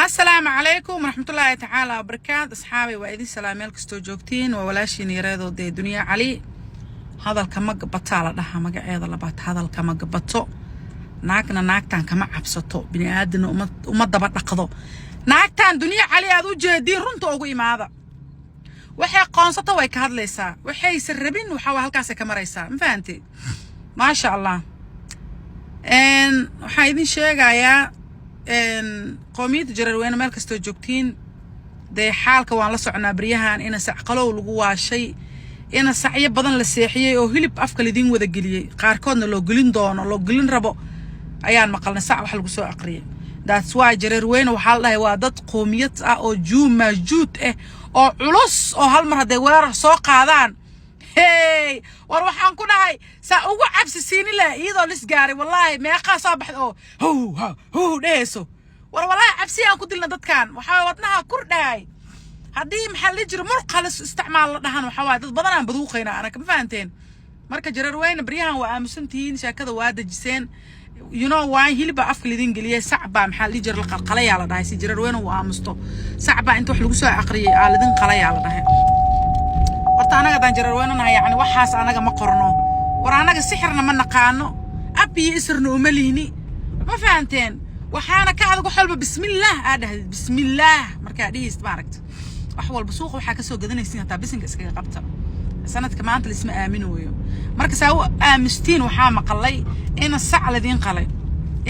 Asalaamu calaykum waraxmatullaahi tacaala wabarakaat. Asxaabay, waa idin salaam meel kastoo joogtiin. Waa walaashiin yareedoo dee Duniya Cali. Hadalka ma gabataa la dhahaa magaceeda labaad. Hadalka ma gabato. Naagna naagtan kama cabsato, bini aadamna uma daba dhaqdo. Naagtan Duniya Cali aad u jeediin, runta ugu imaada. Waxay qoonsato way ka hadlaysaa, waxayse rabin waxaa halkaasay ka maraysaa. Ma fahanteed? Maasha Allah. Waxaan idin sheegayaa, qoomiyadda Jareerweyne meel kastoo joogtiin, dee xaalka waan la soconaa baryahan ina sacqalow lagu waashay, ina sacyo badan la seexiyey oo hilib afka laidin wada geliyey, qaarkoodna loo gelin doono, loo gelin rabo ayaan maqalnay. Sac wax lagu soo aqriyay. That's why Jareerweyne waxaa la dhahay waa dad qoomiyad ah oo juumaajuud ah oo culus, oo hal mar hadday weerar soo qaadaan, hey, war waxaan ku dhahay saa ugu cabsi siini leh iyadoo lis gaaray. Wallaahi meeqaa soo baxda oo how ha how dhehayso. War wallaahi cabsi aan ku dilna dadkan. Waxaa wadnaha kur dhahay haddii, maxaa la jira, murqa la isticmaal la dhahan. Waxaa waaye dad badan aan baduuqayna anaka. Ma fahanteen? Marka Jareerweyne baryahan waa aamusan tihiin, sheekada waa dejiseen. You know why? Hilib baa afka lidin geliyay. Sac baa, maxaa la jira, la qalqalayaa la dhahay si Jareerweyne uu aamusto. Sac baa inta wax lagu soo aqriyay aa lidin qalayaa la dhahay. Horta anaga haddaan Jareerweyne nahay, yacni waxaas anaga ma qorno. War anaga sixirna ma naqaano, ab iyo isirna uma lihni. Ma fahanteen? Waxaana ka adag wax walba bismillaah aa dhahdid. Bismillaah markaa dhihist, maaragta, wax walba suuqa waxaa kasoo gadanaysiin hataa bisinka iskaga qabta. Sanadka maanta laisma aaminooyo. Marka saa u aamustiin, waxaa maqalay ina sac ladiin qalay,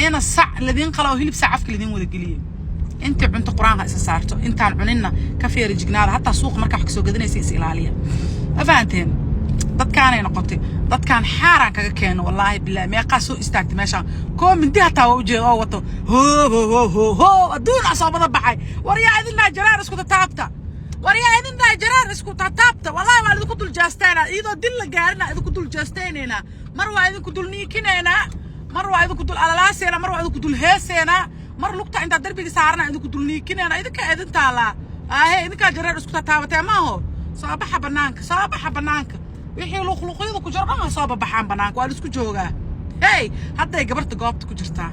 ina sac ladiin qalay oo hilib sac afka ladiin wada geliyey. Intii cunto Qur-aanka isa saarto, intaan cuninna ka feeri jignaada. Hataa suuqa markaa wax kasoo gadanaysa is ilaaliya. Ma fahanteen? Dadkaanay noqotay, dadkaan xaaraan kaga keeno. Wallaahi bilahi, meeqaa soo istaagtay meeshaan koo mindi hataa waa ujeeda oo wato ho ho ho ho ho adduun asoobada baxay. War yaa idin dhahay jaraar isku tataabta? War yaa idin dhahay jaraar isku tataabta? Wallaahi waa idinku dul jaastaynaa iyadoo dil la gaarina, idinku dul jaastaynaynaa. Mar waa idinku dul niikinaynaa, mar waa idinku dul alalaaseynaa, mar waa idinku dul heeseynaa, mar lugta intaa darbiga saarana idinku dul niikinaynaa. Idinkaa idin taalaa aahe. Idinkaa jareer isku tataabatee maaho. Soo baxa banaanka, soo baxa banaanka. Wixii luqluqyada ku jiro dhan ha soo babaxaan banaanka. Waa la isku joogaa. Hey, hadday gabarta goobta ku jirtaa.